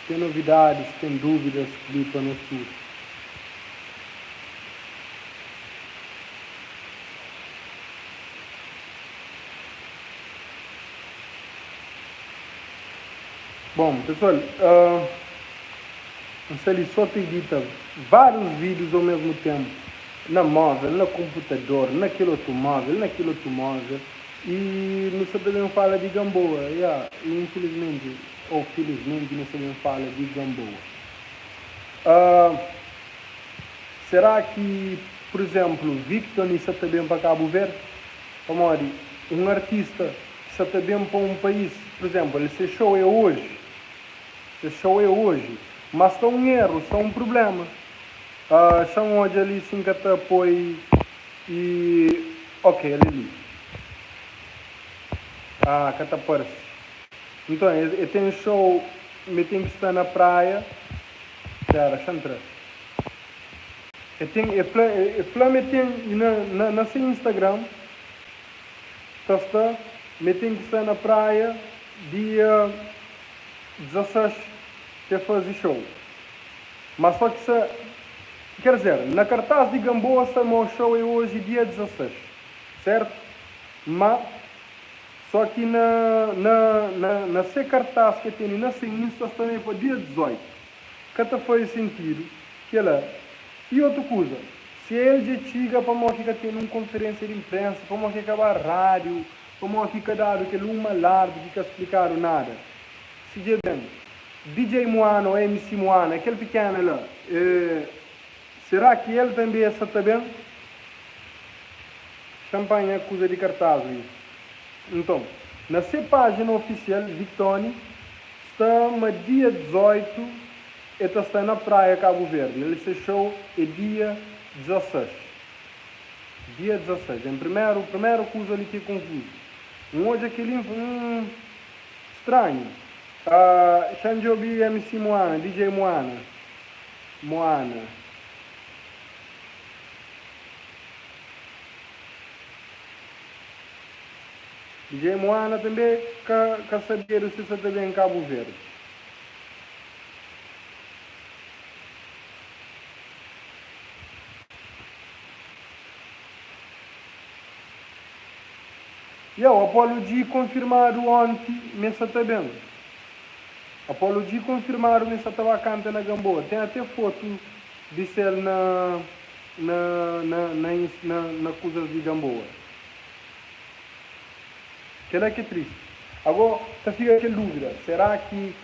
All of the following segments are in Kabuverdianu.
Ten novidadis, ten dúvidas li pa nos tudu. Bom, pessoal, N sta li só ta edita várius vídeos ao mesmo tempo, na móvel, na computador, na kel otu móvel, na kel otu móvel, e nu sta ta ben fala di Gamboa, ya, e infelizmenti, ou felizmenti nu sta ben fala di Gamboa. Será ki, por exemplo, Victony sta ta ben pa Cabo Verde? Pamodi un artista ki sta ta ben pa un país, por exemplo, el se show é oji, se show é oji, ma sta un erru, sta un problema. Xa-m odja li si N ka ta poi i ok, el é li. Ah, ka ta parse. Nton, e ten show, mi ten ki sta na praia. Pera, xa-m tra. E ten, e fla, e fla ma e ten, na, na, na se Instagram ta sta ma e ten ki sta na praia dia 16 pa e faze show. Ma só ki sa, ker dizer, na kartaz di Gamboa sta ma o show é oji dia 16, sertu? Ma só ki na, na, na, na se kartaz ki e tene na se Insta sta ma é pa dia 18. Ka ta faze sentidu kela. I otu kuza, si el dja txiga pamó ki ka ten un konferensia di inprensa, pamó ki ka ba rádiu, pamó ki ka dadu kel un malardi ki ka splikadu nada. Si dja ben, DJ Moana ô MC Moana, kel pikena la, será ki el tanbe sa ta ben? Xa N panha kuza di kartaz li. Nton, na se pájina ofisial, Victony sta ma dia 18 e ta sta na Praia, Kabu Verdi. El se show é dia 16. Dia 16. En primeru, primeru kuza li ki é konfuzu. N odja kel-li, N fla, Hum, stranhu. Xa N djobe MC Moana, DJ Moana. Moana. DJ Moana tanbe ka ka sabedu si sa ta ben Kabu Verdi. Yow, Apollo G konfirmadu onti me sa ta ben. Apollo G konfirmadu me sa ta ba kanta na Gamboa. Ten ate fotu di sel na na na na na na kuzas di Gamboa. Kela ki é tristi. Ago ta fika kel dúvida, será ki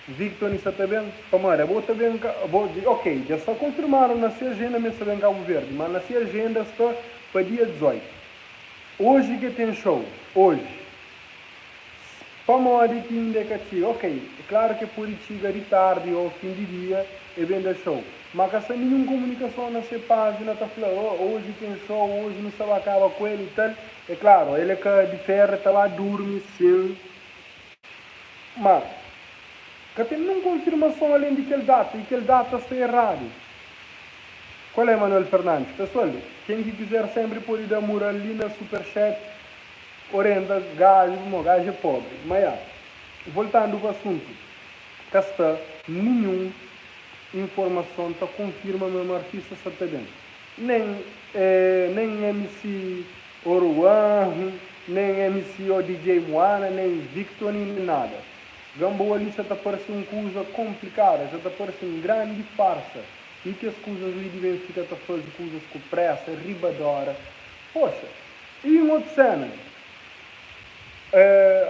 Victony sa ta ben? Pamodi abo ta ben ka abo ok, dja sta konfirmadu na se ajenda ma el sta ben Kabu Verdi, ma na se ajenda sta pa dia 18. Oji ke ten show, oji. Pamodi ki inda e ka txiga? Ok, é klaru ki e pode txiga di tardi ô fin di dia e ben da show. Má ka sta ninhun komunikason na se pájina ta fla, Oh, oji ten show, oji nu sta ba kaba ku el i tal. É klaru, el é ka di féru, el ta ba durmi, sin. Má, ka ten ninhun konfirmason alén di kel data, i kel data sta eradu. Qual é, Manuel Fernandes? Pesoal, ken ki kizer senpri pode da mural li na superchat. Orienta gaju pamodi gaju é pobri. Ma ya, voltandu pa asuntu, ka sta ninhun informason ta konfirma ma ma artista sa ta ben. Nen nen MC Oruan, nen MC o DJ Moana, nen Victony, nen nada. Gamboa li sa ta parse un kuza konplikadu, sa ta parse un grandi farsa. I kes kuzas li di ben fika ta faze kuzas ku presa, riba d'ora. Poxa! I un otu sena,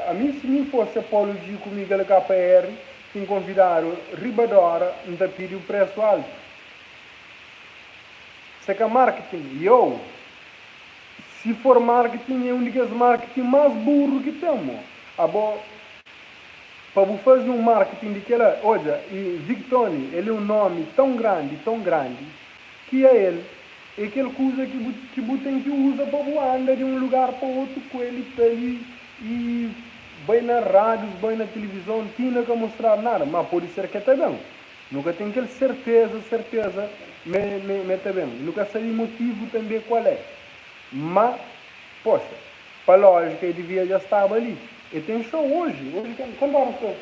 ami si mi fosi Apollo G ku Miguel KR ki N konvidadu riba d'ora N ta pidi u presu altu. Se ka marketing, yow! Si for marketing é un di kes marketing más burru ki ten mo. Abo pa bu fazi un marketing di kela, odja, i Victony el é un nomi tãu grandi, tãu grandi ki a el É kel kuza ki bu ki bu ten ki uza pa bu anda di un lugar pa otu ku el i tal i i bai na rádius, bai na tilivizon, ti inda ka mostradu nada. Má pode ser ke ta ben. Nu ka ten kel serteza serteza me me me ta ben. Nu ka sabe motivu tanbe kual é. Má, poxa, pa lójika e divia dja staba li. E ten xou oji. Oji kantu óra sta?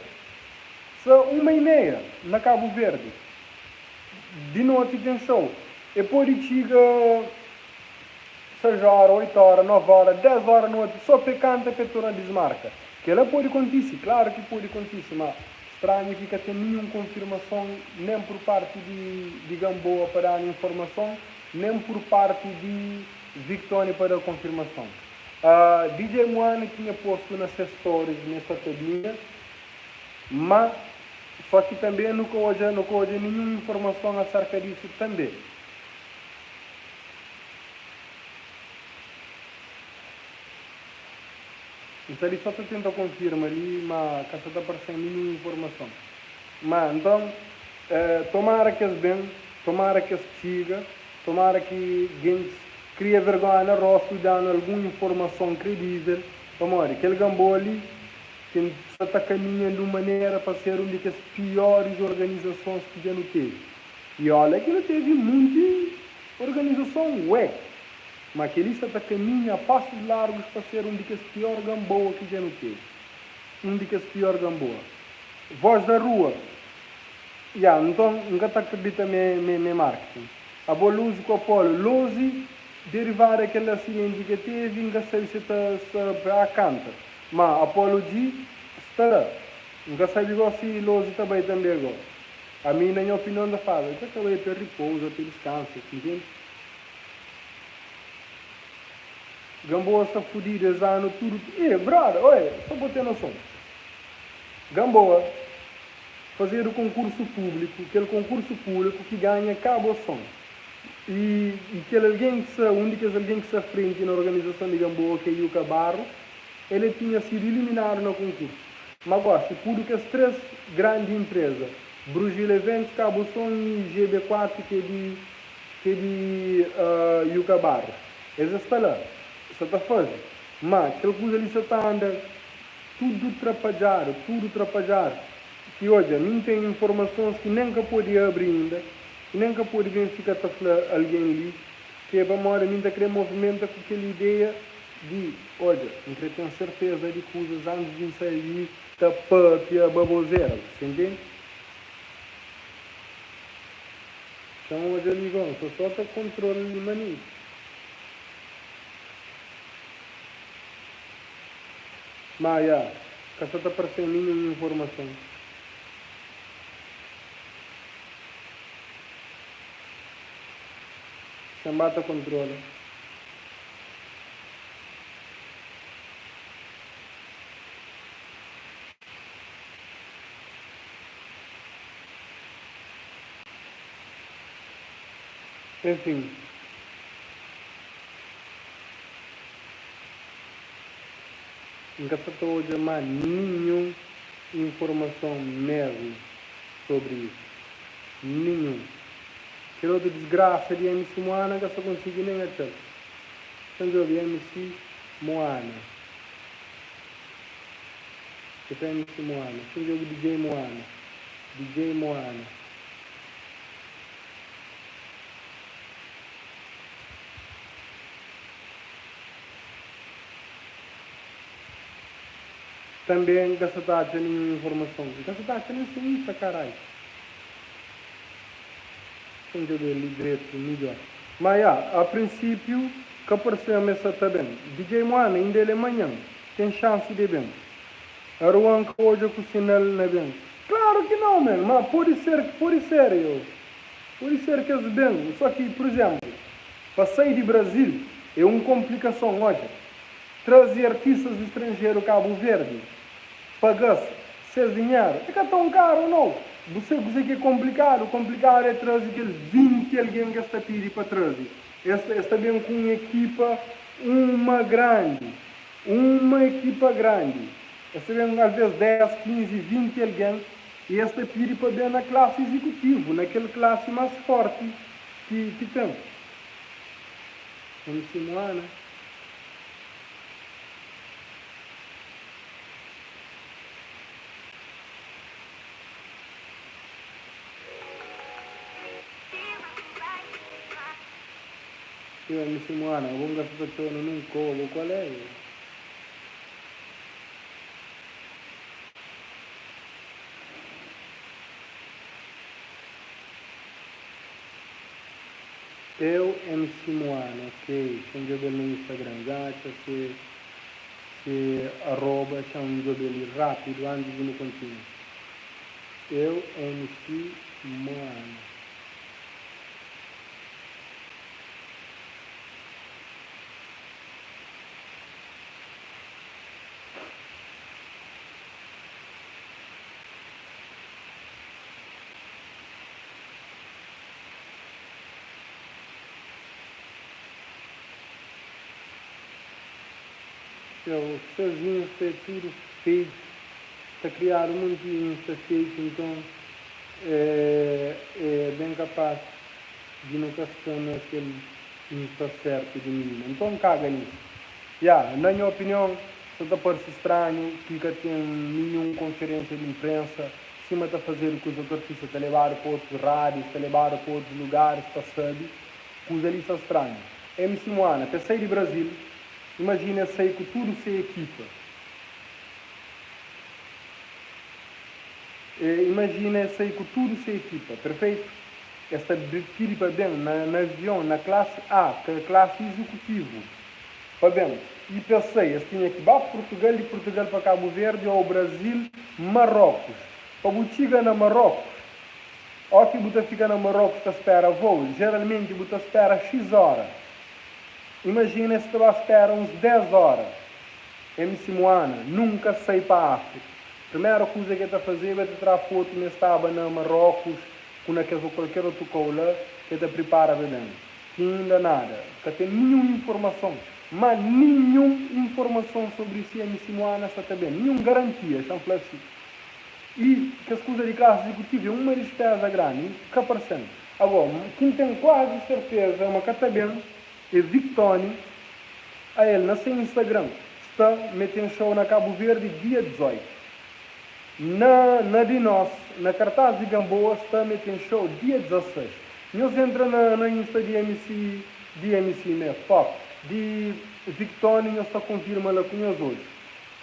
Sa 1:30 na Kabu Verdi. Di noti ten show. E pode txiga 6 ora, 8 ora, 9 ora, 10 ora noti so pa e kanta pa e torna dismarka. Kela pode kontise, klaru ki pode kontise, ma stranhu ki ka ten ninhun konfirmason nen pur parti di di Gamboa pa da-nu informason, nen pur parti di Victony pa da konfirmason. DJ Moana tinha postu na se stories ma e sa ta binha, ma so ki tanbe nu ka odja nu ka odja ninhun informason aserka disu tanbe. N sta li so ta tenta konfirma li ma ka sa ta parse-m ninhun informason. Ma nton, tomara ki es ben, tomara ki es txiga, tomara ki gentis kria vergonha na rostu i da-nu algun informason kredível, pamodi kel Gamboa li ten sa ta kaminha di un manera pa ser un di kes pioris organizasons ki dja nu tevi. I ola ki nu tevi munti organizason wek, ma kel-li sta ta kaminha a pasus largus pa ser un di kes pior Gamboa ki dja nu tevi. Un di kes pior Gamboa. Voz da rua, Ya, nton N ka ta akredita ma é marketing. Abo Luzi ku Apolo, Luzi derivadu di kel asidenti ki el tevi, N ka sabe si el ta sta ba kanta. Ma Apolo G sta la. N ka sabe go si Luzi ta bai tanbe go. Ami na nha opinion N ta fala, el ta ka bai pa ripouza, pa diskansa, ntende? Gamboa sta fudidu es anu tudu. Ih, brother, oi, so bo ten noson. Gamboa fazedu konkursu públiku, kel konkursu públiku ki ganha Cabo Son. I, i kel algen ki sta, un di kes algen ki sta frenti na organizason di Gamboa, ki é Yuka Barros, el é tinha sidu iliminadu na konkursu. Ma gosi, pudu kes 3 grandi inpreza, Brugil Eventos, Cabo Son i GB4 ki é di, ki é di Yuka Barros, es es sta la, sa ta faze. Ma kel kuza li sa ta anda Tudu trapadjadu, tudu trapadjadu. Ki odja, mi N ten informasons ki nen N ka pode abri inda, ki nen N ka pode ben fika ta fla algen li, ki é pamodi mi N ta kre movimenta ku kel ideia di, odja, N kre ten serteza di kuzas antis di N sai li ta papia babozera. Você entende? Txan odja li go, N sta so ta kontrola li manenti. Ma ya, ka sa ta parse-m ninhun informason. Sen ba ta kontrola. Enfin. N ka sa ta odja má ninhun informason mésmu sobri isu. Ninhun. Kel otu disgrasa di MC Moana N ka sa konsigi nen atxa-l. Xa-m djobe MC Moana. Ke ta MC Moana? Xa-m djobe DJ Moana. DJ Moana. Tanbe N ka sa ta atxa ninhun informason. N ka sa ta atxa nen se Insta, karai. Xa N djobe li dretu midjor. Ma ya, a prinsipiu ka parse-m ma e sa ta ben. DJ Moana, inda el é manhan, ten xansi de ben. Aruan ka odja ku sinal na ben. Klaru ki nau, man, ma pode ser, pode ser, yo. Pode ser ki es ben. So ki, pur izenplu, Pa sai di Brazil é un konplikason, odja. Traze artistas di stranjeru Kabu Verdi, paga-s ses dinheru, é ka tãu karu nau. Bu se kuze ki é konplikadu? Konplikadu é traze kel 20 algen ki es ta pidi pa traze. Es es ta ben ku un ekipa uma grandi, uma ekipa grandi. Es ta ben alves 10, 15, 20 algen i es ta pidi pa ben na klasi izikutivu, na kel klasi más fórti. Ki ki ten? MC Moana. Yo MC Moana, abo n'ka sa ta txona nun koba, kual é? Eu MC Moana, ok, txeu djobe-l na Instagram, dja atxa se se arroba, txeu djobe li rápidu antis di nu kontinua. Eu MC Moana. Txeu, ses insta é tudu fake, ta kriadu monti insta fake, nton é é ben kapaz di nu ka sta na kel insta sertu di minina. Nton kaga nisu. Ya, na nha opinion, sa ta parse stranhu ki ka ten ninhun konferensia di inprensa sima ta fazedu ku es otu artista, ta lebadu pa otus rádius, ta lebadu pa otus lugaris pa sabe. Kuza li sta stranhu. MC Moana, pa es sai di Brazil, imajina es sai ku tudu se ekipa. E imajina es sai ku tudu se ekipa, perfeitu? Es ta pidi pa ben na na avion na klasi A, ka klasi izikutivu, pa ben. I pa es sai, es tinha ki ba Purtugal, di Purtugal pa Kabu Verdi ou Brazil, Marrokus. Pa bu txiga na Marrokus, ó ki bu ta fika na Marrokus ta spera vou, jeralmenti bu ta spera X ora. Imajina es ta ba spera uns 10 ora. MC Moana nunka sai pa Áfrika. Primeru kuza ki el ta fazeba, el ta tra fotu ma el staba na Marrokus ku na kes kualker otu kau la ki el ta pripara pa ben. Ki inda nada, ka ten ninhun informason, ma ninhun informason sobri si MC Moana sa ta ben, ninhun garantia, xa-m fla si. I kes kuza di klasi izikutivu é uma dispeza grandi, ka parse-m. Ago, ki N ten kuazi serteza ma ka ta ben é Victony, ael na se Instagram sta ma el ten show na Kabu Verdi dia 18. Na na di nos, na kartaz di Gamboa sta me ten show dia 16. Nhos entra na na insta di MC di MC me fuck di Victony nhos ta konfirma la ku nhos odju.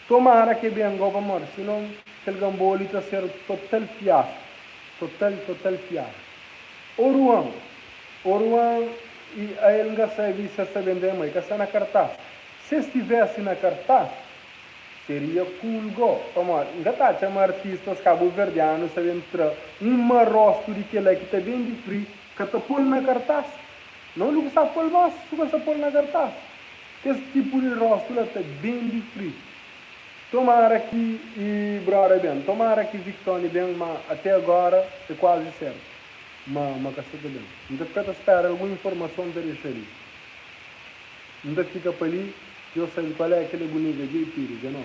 Tomara ke ben go pamodi sinon kel Gamboa li ta ser total fiasco total total fiasco. Oruan Oruan i ael nka sabi se sta ben den ma e ka sta na kartaz. Se stivesse na kartaz Seria cool go, pamodi N ka ta atxa ma artistas kabuverdianus ta ben tra un marostu di kela ki ta ben di fri ka ta pol na kartaz. Nau nu ku sta pol mas su ka sta pol na kartaz. Kes tipu di rostu la ta ben di fri. Tomara ki i broda ben, tomara ki Victony ben ma ate agora e kuazi sertu ma ma ka sta ta ben. N ta fika ta spera algun informason ta dexa li. N ta fika pa li. Deus sabe qual é aquele buniga Jay Pires, é no?